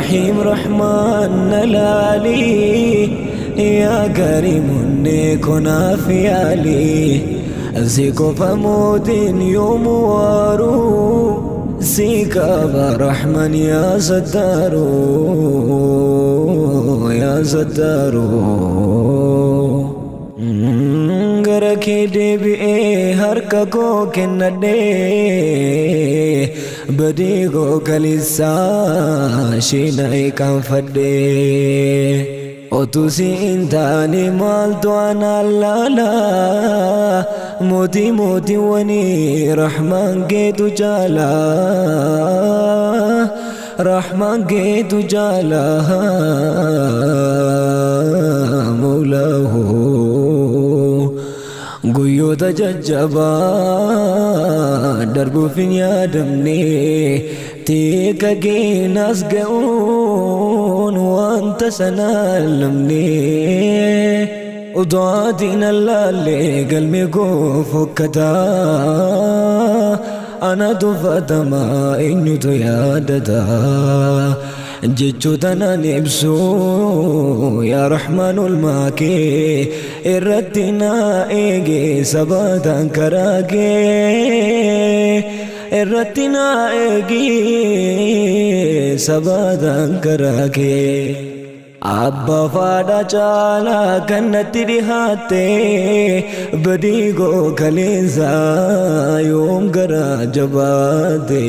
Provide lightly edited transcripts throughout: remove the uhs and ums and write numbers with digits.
رحيم رحمن نلالي يا كريم نكون في علي زيكو فموت يوم وارو سيكا رحمن يا ستارو يا ستارو gara kee deebi'ee harka koo kennadhee badii koo kalissaa shiina hiikanfadhee otuu si hin taane maaltu anaan laala mootii mootiiwwanii rahmaan keetu jaala rahmaan keetu jaala moolaahu guyyoota jajjabaa darbuuf hin yaadamne teeka geenas ga'uun wanta sanaan lamne utuaatiin allaallee galmi koo fokkataa ana tuffatamaa eenyutu yaadataa jechoota naan ibsu yaa Rahmaan olmaa kee irratti naa eege sabataan karaa kee irratti naa eege sabataan karaa kee abbaa faadha caalaa kan natti dhihaatte badii koo kaleessaa yoom garaa jabaate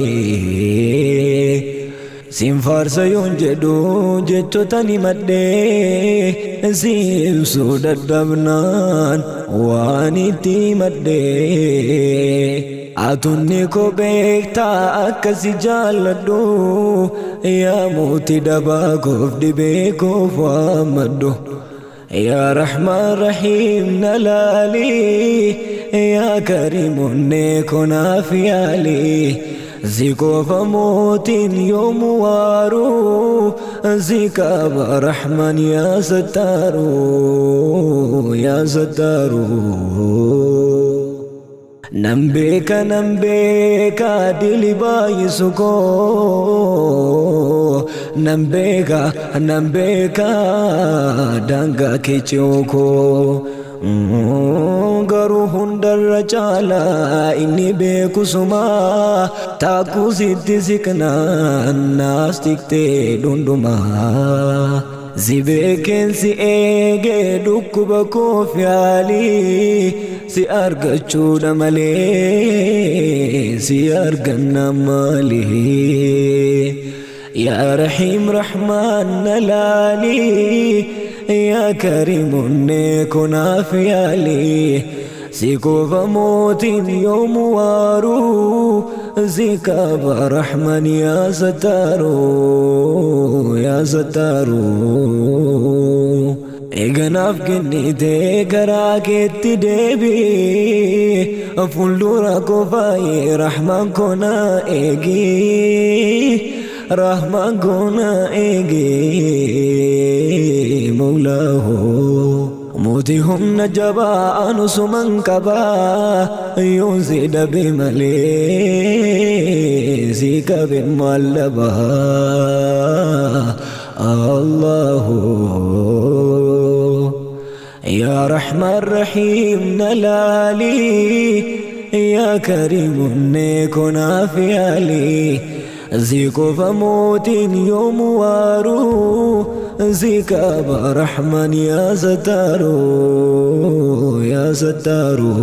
siin faarsa yoon jedhu jechoota ni madhee si ibsuu dadhabnaan waan itti madhee atunni koo beektaa akkasi jaalladhu yaa mootii dabaa koof dhibee koof waammadhu yaa Rahmaan Rahiim na laali yaa Kariim onnee koo naaf yaali زيكو فموت يوم وارو زيكا برحمن يا ستارو يا ستارو نمبيكا نمبيكا دلي بايسكو نمبيكا نمبيكا دانگا كيچوكو garuu hundarra caalaa inni beeku sumaa taakuu sitti siqnaan naas tiktee dhundhumaa si beekeen si eegee dhukkuba koof yaalii si argachuudha malee si arganna maalii yaa Rahiim Rahmaan na laalii يا كريم نكون في علي سيكو فموت يوم وارو زيكا برحمن يا ستارو يا ستارو Eeganaaf kennitee karaa keetti deebii fuuldura koo faayee Rahmaan koo na eegi Rahmaan koo na eegi Mawlaahu mootii humna jabaa anu suman qabaa yoon si dhabe malee si qabe maal dhabaa Allahu يا رحمن رحيم نلالي يا كريم نكون في علي زيكو فموت يوم وارو زيكا برحمن يا ستارو يا ستارو.